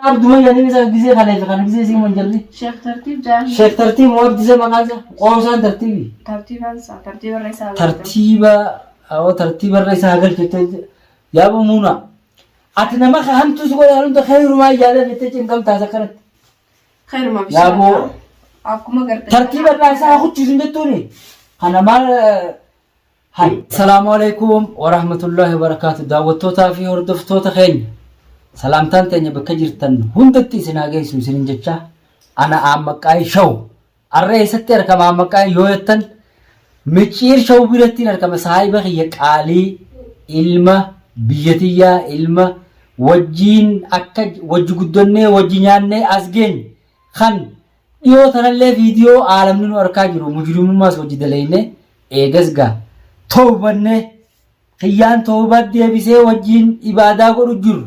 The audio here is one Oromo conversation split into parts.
Abduma jedhanii isa gisee kaleessa kana gisee sii manjarri. Sheekh Tartiib Jaan. Sheek Tartiib moo Abdisa maqaan isaa? Qoosaan Tartiibi. Tartiibaan isaa tartiiba irra isaa. Tartiiba awwa tartiiba irra isaa galchu jettee yaa muuna. Ati nama ka hamtuu si godhan hunda khayrumaa yaada jettee cinqamtaas akkanatti. Khayruma Yaa boo. bishaan. Akkuma gartee. Tartiiba irraa isaa haa kuchiisu hin jettuuni. Kana maal Hay. Salaamu alaikum warahmatullahi wabarakaatu. Daawwattootaa fi hordoftoota keenya salaamtaan teenya bakka jirtan hundatti isin haa geessu isinin jecha ana Aammaqqaayii Shaw. Arra eessatti argama Aammaqqaayii yoo jettan Micciir Shaw birattiin argama saahiba kiyya qaalii ilma biyya tiyyaa ilma wajjiin akka wajji guddannee wajji nyaannee as geenye kan Dhiyoo tanallee viidiyoo aalamni nu arkaa jiru mujrimummaas wajji dalayne eegas gaa towbanne kiyyaan towba deebisee wajjiin ibaadaa godhu jirru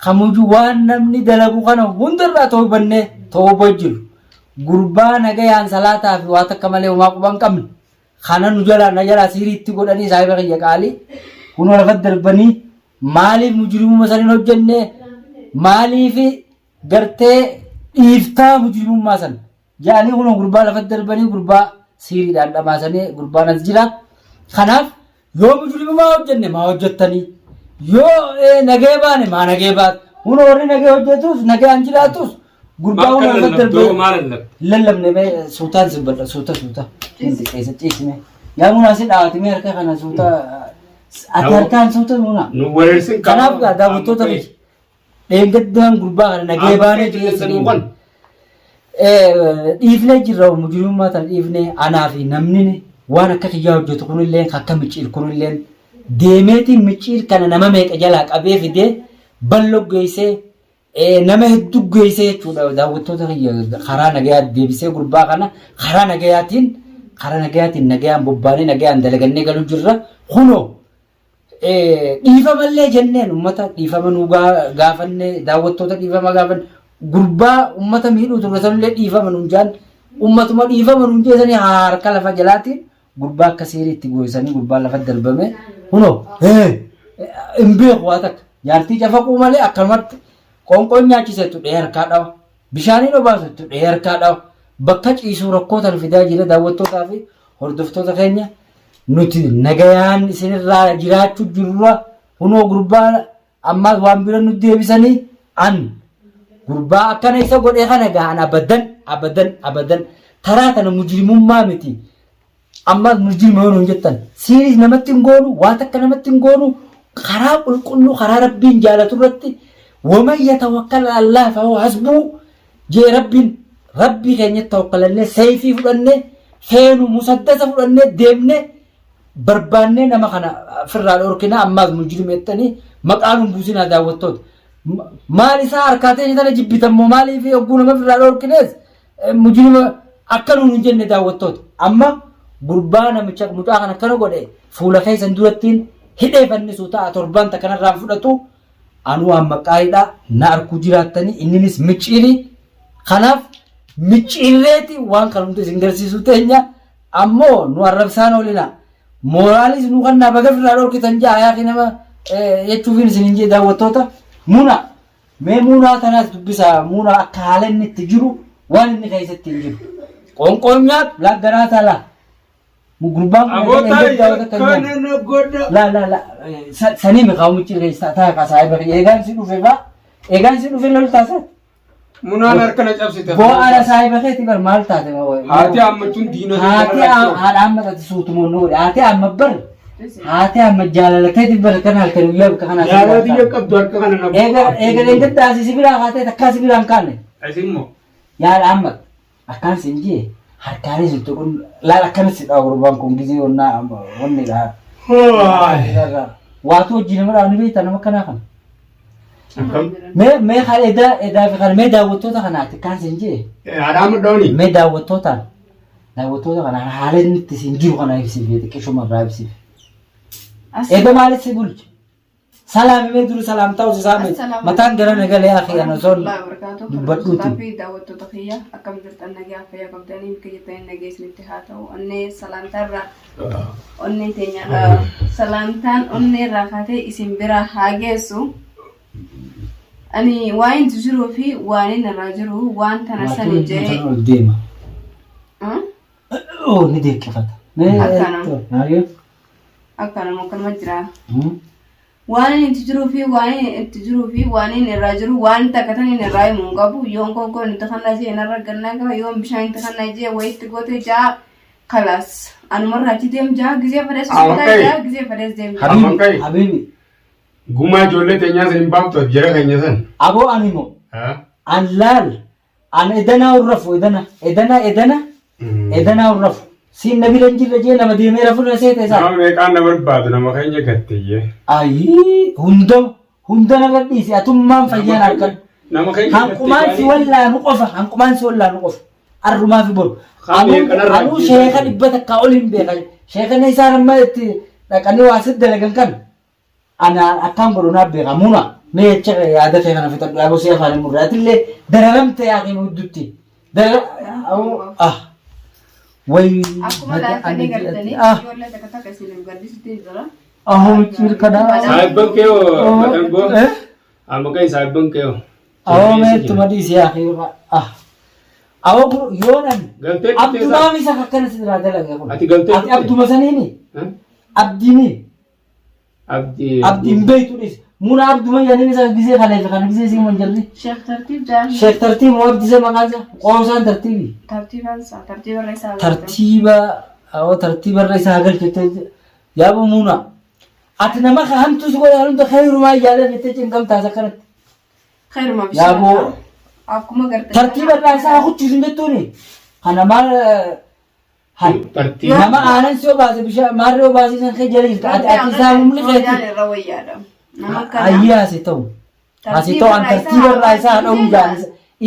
ka muju waan namni dalagu kana hundarraa towbanne towba jiru gurbaa nagayaan salaataa fi waa takka malee homaa quba hin qabne kana nu jalaa na jalaa siiriitti godhanii saahiba kiyya qaalii kunoo lafa darbanii maaliif mujrimumma san hin hojjenne maaliif gartee dhiiftaa mujrimummaa san ja'anii kunoo gurbaa lafatti darbanii gurbaa siiriidhaan dhamaasanii gurbaan as jira. Kanaaf yoo mujrimummaa hojjenne maa hojjettanii yoo nagee baane maa nagee baate kunoo warri nagee hojjetus nagayaan jiraatus gurbaa Maal kunoo kan lafatti lallabdu darbee maal lallabdu? lallabne mee suutaan sibbadha suuta suuta hin xiqqeessa ciisime yaa munaa si dhaawati mee harka kana suuta ati harkaan suuta munaa Nu wareersin kanaaf gaa daawwattoota kiyya Dheengaddaan gurbaa kana nagee baanee Qilleensanii kun. Dhiifnee jirra mujrimummaa tana dhiifnee anaa fi namni waan akka kiyyaa hojjetu kunillee akka micciir kunillee deemeetiin micciir kana nama meeqa jalaa qabee fidee ballo geessee nama hedduu geessee jechuudha daawwattoota kiyya karaa nagayaa deebisee gurbaa kana karaa nagayaatiin nagayaan bobbaanee nagayaan dalagannee galuu jirra kunoo Dhiifamallee jenneen ummata dhiifama nuu gaafanne daawwattoota dhiifama gaafanne gurbaa ummata miidhuu turre sanillee dhiifama nuun jaan ummatuma dhiifama nuun jeesanii harka lafa jalaatiin gurbaa akka seerii itti gooyisanii gurbaa lafa darbame kunoo hin beeku waa takka jaartii cafaquu malee akkanumatti qoonqoon nyaachisetu dhee harkaa dhawa bishaaniin obaasetu dhee harkaa dhawa bakka ciisuu rakkoo tan fidaa jira daawwattootaa fi hordoftoota keenya Nuti nagayaan isinirraa jiraachuu jirra. Kunoo gurbaa ammaas waan bira nu deebisanii an gurbaa akkana isa godhee kana gahan abadan abadan abadan taraa tana mujrimummaa miti. Ammaas mujrima yoo nuun jettan siiris namatti hin goonu waa takka namatti hin goonu karaa qulqulluu karaa rabbiin jaalatu irratti waman yatawakkal Allah fahuwa hasbuu Jee Rabbiin Rabbii keenyatti tawakkalannee seeyfii fudhannee feenu musaddasa fudhannee deemnee barbaannee nama kana firraa dhorkina ammaas mujrima jettanii maqaa nuun buusinaa daawwattoota. Maal isaa harkaa teenya tana jibbitan moo maaliif hogguu nama firraa dhorkinees mujrima akka nuun hin jenne daawwattoota. Amma gurbaa namicha mucaa kana akkana godhe fuula keessan durattiin hidhee fannisuu ta'a torbaan takka narraan fudhatu. Anuu amma qaayidha na arkuu jiraattanii inninis micciiri kanaaf micciirreeti waan kan hunda isin garsiisuu teenya ammoo nu arrabsaan oolina mooraalis nu kannaa baga firraa dhorkitan ja'a yaaqi nama jechuufiin isin hin jee daawwattoota muna mee muunaa tanaas dubbisaa muunaa akka haala inni itti jiru waan inni keessatti hin jiru qoonqoon nyaatu laaggaraa talaa Gurbaan kun Aboo eega taa'e daawwata kan kana nyaanne. na godha. La la la sanii mi kaa'u micciir keessa taa'e ka saahiba eegaan si dhufe ba eegaan si dhufe lol taasa. Munaan harka na cabsite. Boo'aadha saahiba keeti bar maal taate Haati hammachuun diina Haati haadha amma taate suutuma nu godhe haati amma bar haati amma jaalala keeti bar kan halkan guyyaa bakka kanaa. Jaalala biyya qabdu harka kana na Eega eega eeggaddaa si biraa kaatee takkaa si biraan kaane. Isin moo? Yaada amma Akkaan siin jee harkaanis hin tuqun laal akkana si dhawa gurbaan kun gizee onnaa wanni dha. Waatu hojii nama dhawa ni beektaa nama akkanaa kana. Akkam? Mee mee kan edaa edaa fi kan mee daawwattoota kanaati akkaan siin jee Haadha amma dhooni. mee daawwattootaan daawwattoota kana haala inni itti siin jiru kana ibsiif xiqqishuma irraa ibsiif. Eda maaliif si bulche? Salaami mee dura salaamtaa osoo saame mataan gara na galee akhi ana osoon dubbadhuuti. Fi daawwattoota kiyya akkam jirtan nagaa fayyaa qabdanii bakka jirtanii nagaa isinitti haa ta'u onnee salaamtaarraa onnee teenya salaamtaan onnee irraa kaatee isin bira haa geessu. Ani waan itti jiruu fi waan inni irraa jiru waan tana sani jee. Ol deema. Oh, ni deeqqifata. Akkana. Akkanuma akkanuma jira. Waan inni itti jiruu fi waan inni itti jiruu fi waan inni irraa jiru waan takka tan inni irraa himu hin qabu. Yoon konkoon itti kannaa jee narra gannaa qaba. Yoon bishaan itti kannaa jee wayitti goote jaa kalaas. Anumarraa achi deem jaa gizee fedhes Okay. jaa gizee fedhes deem jaa. Habibi, Amankai. habibi. Gumaa ijoollee teenyaa san hin baaftu ati jara keenya san. Aboo ani moo Haa? an laal an edanaa urrafu edana edana edana edanaa urrafu siin na bira hin jirre jee nama deemee rafu na seete isaa. Nama meeqaan na barbaadu nama keenya gatteyyee. Ayii hunda hunda narra dhiisi atummaan fayyaan harkan. Nama keenya Hanqumaan si wallaanu qofa hanqumaan si wallaanu qofa arrumaa fi boru. Kan meeqanarraa Anuu ajjeesan. sheeka 100 ol hin beekan. Sheekana isaan amma itti dhaqanii waa sitti dalagan kan ana akkaan godhu naaf beeka. Muna mee jecha yaada kee kana fixadhu yaaboo si afaan hin murre. Atillee dararamte yaa kee huddutti. Dara ah way Akkuma laaltanii gartanii ah ijoollee takka takka isiniif gaddisitti jira. ahoo micciir kana. Saayibban kee hoo madangoo? Eh? Amma kee saayibban kee hoo? Awoo meettuma dhiisi yaa kee ah. Awoo kun yoonan Galtee dhuftee abdumaa misa akkana si biraa dalage kun. Ati galtee Ati dhuftee? abduma saniini abdiini Abdii. abdiin beektu dhiisi. Muna abduma jedhanii isa gisee kaleef kana gisee siin wanjalli. Sheekh tartiib jaan. Sheek tartiib moo abdii isa maqaan isaa qoosaan tartiibi. Tartiibaan isaa tartiiba irra isaa. Tartiiba awoo tartiiba irra isaa galchite yaaboo muna. Ati nama hamtuu si godhan hunda khayrumaa yaada jettee cinqamtaas akkanatti. Khayruma Yaaboo. Akkuma gartanii. Tartiiba irraa isaa haa kuchiisu hin jettuuni. Kana maal hay. Tartiiba. Nama aanan si obaase bishaan maarree obaasee san kee jala jirta. Ati ati isaa humni Soodaan keeti. irra wayyaadha. Nama kana. Ayyee asi ta'u. Asi ta'u an tartiiba irraa isaa haa dha'uu jaan.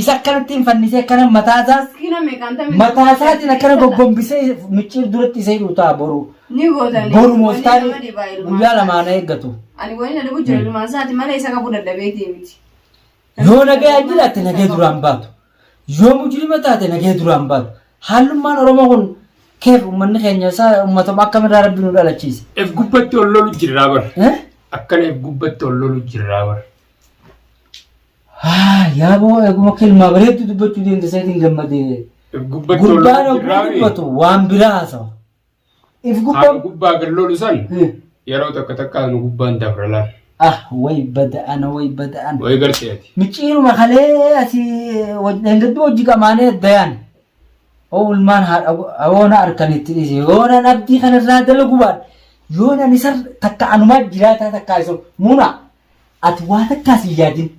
Isa akkanatti hin fannisee akkana mataa isaas Miskiina meeqaan tamii. mataa isaatiin akkana goggombisee micciir duratti isa hidhu ta'a boru. Ni gootanii. Boru Wanni mooftaan nama dhibaa ilmaan guyyaa isaati. lamaan eeggatu. Ani wani na dhibu jira ilmaan isaati malee isa qabu dadhabeetii miti. Yoo nagaya jiraatte nagaya duraan baatu. Yoo mujrima taate nagaya duraan baatu. Haallummaan Oromoo kun keef uummanni keenya isaa uummatuma akkamirraa rabbi nu dhalachiise. If gubbatti ol lolu jirraa bar. Eh? Akkana if gubbatti ol lolu jirraa bar. Haa yaaboo eeguma kilmaa bareeddu dubbachuu deemte seetiin gammadee. If gubbatti ol Gurbaan lolu oguu jirraa mi? dubbatu waan biraa haasawa. If Haa gubbaan. nu gubbaa gad lolu san yeroo takka takka nu gubbaan dabra laal. Ah way bada'ana way bada'ana. Way gartee ati. Micciiruma kalee asii dheengaddu hojii qamaanee dayaan. Oo ilmaan haadha yoona harkanitti dhiise yoonaan abdii kanarraa dalagu baadhe yoonaan isa takka anumaa jiraataa takka isa muna ati waa takkaa si yaadin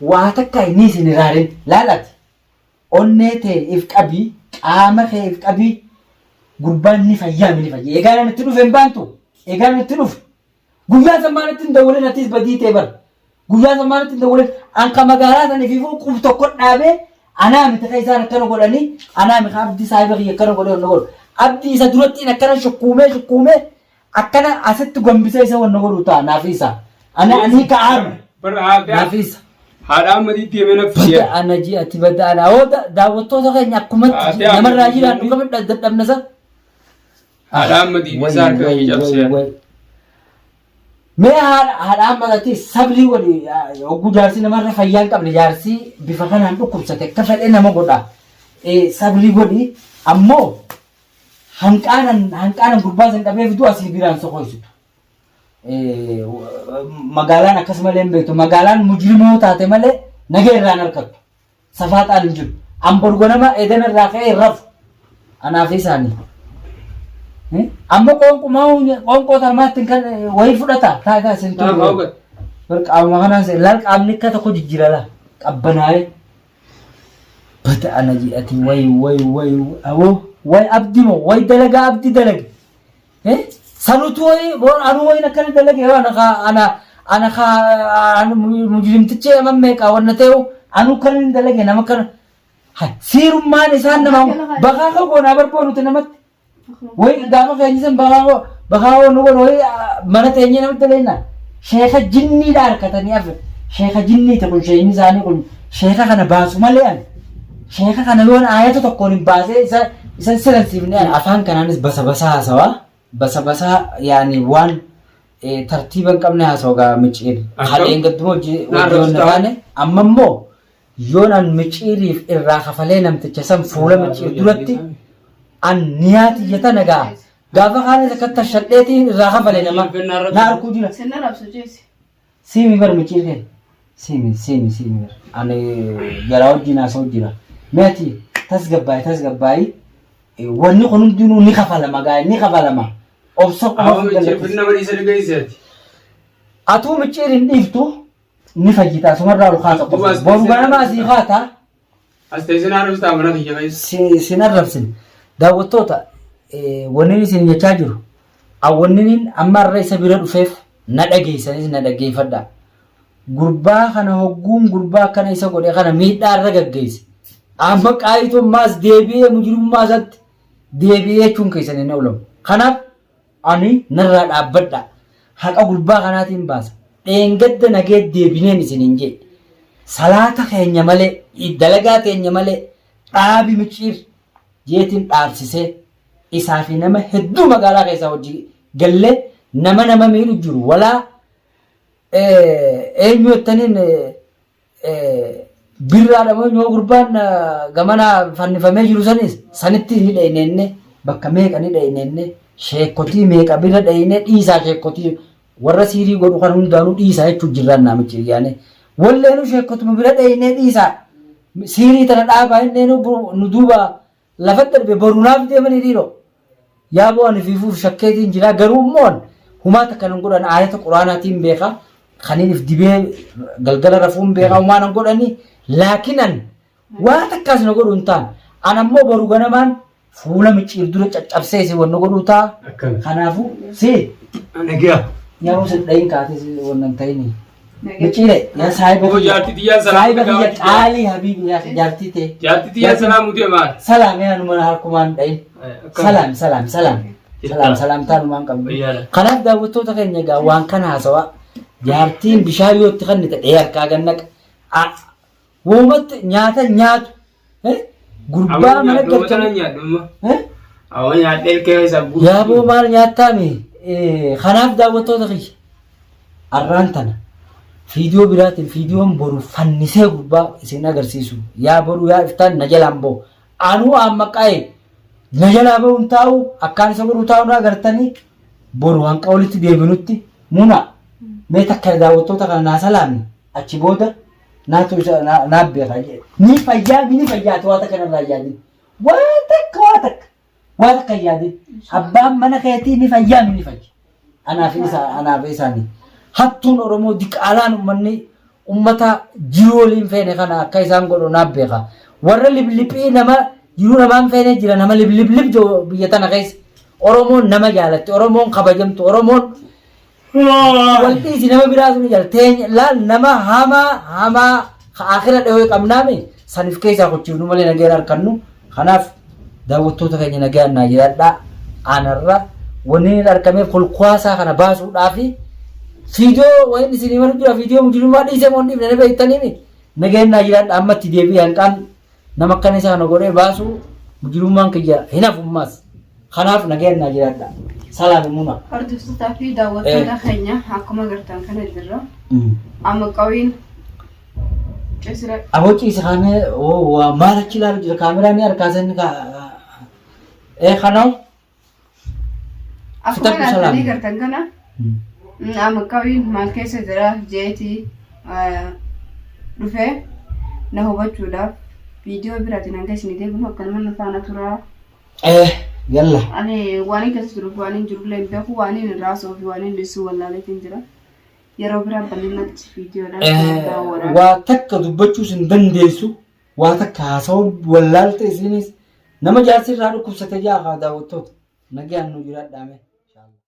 waa takkaa inni isin iraarin laalati onnee tee if qabii qaama kee if qabii gurbaan ni fayyaa ni fayya egaa namni itti dhufe hin baantu egaa namni itti dhufe Guyyaa san maalitti hin dawwalin atis badii tee bar. Guyyaa san maalitti hin dawwalin an ka magaalaa san ifiifuu qub tokko dhaabee anaa miti ka isaan akkana godhanii anaa miti ka abdii saahiba kiyya akkana godhee wanna godhu. Abdii isa durattiin akkana shukkuumee shukkuumee akkana asitti gombisee isa wanna godhu ta'a naaf isa. Ana anii ka aaru Bar haadha naaf isa. haadha ammadiitti himee nafsi Bada ana ji'ati bada ana. Hoo daawwattoota keenya akkumatti Haadha namarraa ammadiitti jiraannu kamidha dadhabna san. Haadha Ahmadiif isaa harka kee cabsee. Mee haadha Ahmad sabrii wali hogguu jaarsi namarra fayyaa hin qabne jaarsi bifa kanaan dhukkubsate akka fedhe nama godha. Sabrii godhi ammoo hanqaanan hanqaanan gurbaa san qabee fiduu asii biraan sokoysitu. Magaalaan akkas malee hin beektu. Magaalaan mujrimoo taate malee naga irraan harkattu. Safaaxaan hin jiru. An boru ganama edana irraa ka'ee hin rafu. Anaa fi isaanii. Amma qoonqumaa qoonqoo tarmaatti kan wayii fudhata. Taa taa isin Taa maa hubate? Bar qaamuma kanaan se laal qaamni akka tokko jijjiira laa. Qabbanaa'ee. Bata ana jedhati way way way awoo way abdi moo way dalagaa abdi dalage. Sanutu wayi boon anuu wayin akkana dalage yoo ana kaa ana ana kaa mujrimticha yaman meeqa wanna ta'u anuu kana hin dalage nama kana siirummaan isaan nama bakaa koo goonaa barboo nuti namatti wayi gaafa keenya san bakaa koo bakaa koo nu godhu wayi mana teenyee namatti dalagnaa sheeka jinniidha harkatanii afe sheeka jinniiti kun sheekni isaanii kun sheeka kana baasu malee ani Sheeka kana yoon aayata tokkoon hin baasee isa isan siransiifne afaan kanaanis basa basaa haasawaa basa basaa yaani waan Tartiiba hin qabne haasawa gaa micciir. Akkam? Haleen gadduma hojii Naan hojii rabsitaa? taane amma immoo yoon an micciiriif irraa kafalee namticha san fuula micciir duratti an niyaa tiyya tana gaa gaafa kaanis akka tashadheetiin irraa kafale nama na arkuu jira. Sinna rabsu jeesi. Siimi bar micciir kee. Siimi siimi siimi bar. Ani jaraa wajjin haasa'u jira. Mee ati tasgabbaayi tasgabbaayi Wanni kun hundinuu ni kafalama gaa ni kafalama. Obsa qofa Awwa fi micciir galateessa. nama dhiisa ni geesseeti. Atuu micciir hin dhiiftu ni fayyita asumarraa ol kaasa Duuba qofa. as Boru teessee ganamaa sii kaata As teessee na arrabsitaa mana kiyya keessa. si sin arrabsin. Daawwattoota wanni isin jechaa jiru awwanni amma irra isa bira dhufeef na dhageessanis na dhaggeeffadha. Gurbaa kana hogguun gurbaa akkana isa godhe kana miidhaa irra gaggeesse. Amma qaayitummaas deebi'ee mujrimummaa isaatti deebi'ee jechuun keessan hin oolamu. Kanaaf ani narraa dhaabbadha. Haqa gurbaa kanaatiin baasa. Dheengadda nagee deebineen isin hin jee. Salaata keenya malee, dalagaa teenya malee dhaabi micciir jeetiin dhaabsisee isaa fi nama hedduu magaalaa keessaa hojii gallee nama nama miidhu jiru walaa eenyu jettaniin birraadha moo eenyu gurbaan gamana fannifamee jiru sanis sanitti ni dhayneenne bakka meeqa ni dhayneenne sheekotii meeqa bira dhayne dhiisaa sheekotii warra siirii godhu kan hundaanuu dhiisaa jechuun jirraan naamichi yaane walleenu sheekotuma bira dhaynee dhiisaa siirii tana dhaabaa inneenu nu duuba Lafa darbe boru naaf deemanii dhiiroo. Yaaboo ani fiifuuf shakkeetiin jira garuu immoo humaa takka nan godhan aayata quraanaatiin beeka kaniin if dibee galgala rafuun beeka humaa nan godhani laakiin an waa takkaas na godhu hin ta'an an ammoo boru ganamaan fuula micciir dura caccabsee si wanna godhuu ta'a Akkami. kanaafuu si Nagaa. yeroo sin dhayin kaatee si wanna hin ta'ini. Micciire yaa saahiba Obbo kiyya jaartii tiyyaan salaamuu saahiba kiyya gaafatti jira. qaalii habiibi yaa jaartii tee. Jaartii tiyyaan salaamuu deemaa. Salaam yaa numa harkumaan dhayin. Salaam salaam salaam salaam salaamtaa numaan qabdu. Fayyaadha. Kanaaf daawwattoota keenya egaa waan kana haasawaa jaartiin bishaan yoo itti kennite dhee harkaa gannaqa. Woomatti nyaata nyaatu. Gurbaa mana galchanii. Awwa nyaadhee ilkee isaa guutuu. Yaaboo maal nyaattaami? Kanaaf daawwattoota kiyya. Arraan tana fiidiyoo biraatiin fiidiyoon boru fannisee gurbaa isin agarsiisu. Yaa boru yaa iftaan na jalaan ba'u. Anuu amma qa'e na jalaa ba'uun taa'u akkaan isa godhu taa'u na agartanii boru hanqa walitti deebinutti muna mee takka daawwattoota kana naa salaami achi booda Naatu isa naa beeka. Ni fayyaa ni fayyaati waa takka narraa hin yaadin. Waa takka waa takka waa takka hin yaadin. Abbaan mana keetii ni fayyaa ni fayya. Anaaf isa anaaf isaani. Hattuun Oromoo diqaalaan uummanni uummata jiruu waliin feene kana akka isaan godhu naaf beeka. Warra libliphii nama jiruu namaan feene jira nama libliblib jiru biyya tana keessa. Oromoon nama jaalatti Oromoon kabajamtu Oromoon Wal dhiisi nama biraa sun jala teenya laal nama hamaa hamaa ka akira dhahee qabnaame sanif keessaa kochiifnu malee nageen harkannu kanaaf daawwattoota keenya nagaan naa jiraadhaa anarra wanni inni argameef kolkwaasaa kana baasuudhaafi fiidiyoo wayin isin himan jira fiidiyoo mujrimummaa dhiisee moo hin dhiifne na beektaniimi nageen naa jiraadhaa ammatti deebi'ee hanqaan Nama akkana isa kana godhee baasuu mujrimummaan kiyya hin hafummaas. Kanaaf nagayaan naa jiraadha. Salaami muna. Hordoftootaa fi daawwattoota keenya akkuma agartan kana jirra. Amma qawiin cisira Aboo ciise kaamee maal achi ilaalu jira kaameraa ni harkaa sanni kaa. Ee kanaaf Akkuma Fixadhu ilaaltanii salaami. gartan kana amma qabiin maal keessa jira jeetii dhufee na hubachuudhaaf viidiyoo biraatiin hanga isin deebinu akkanuma na faana turaa. Eh, yalla. Ani waan hin keessa jiruuf waan hin jirullee hin beeku waan hin raasuu fi waan hin dhiisuu wallaaleetiin jira. Yeroo biraa bal'inatti viidiyoodhaan Eh, waa takka dubbachuus hin dandeessu. Waa takka haasawuu wallaalte isinis nama jaarsi irraa dhukkubsate jaa haa daawwattoota. Nagaan nu jiraadhaa mee.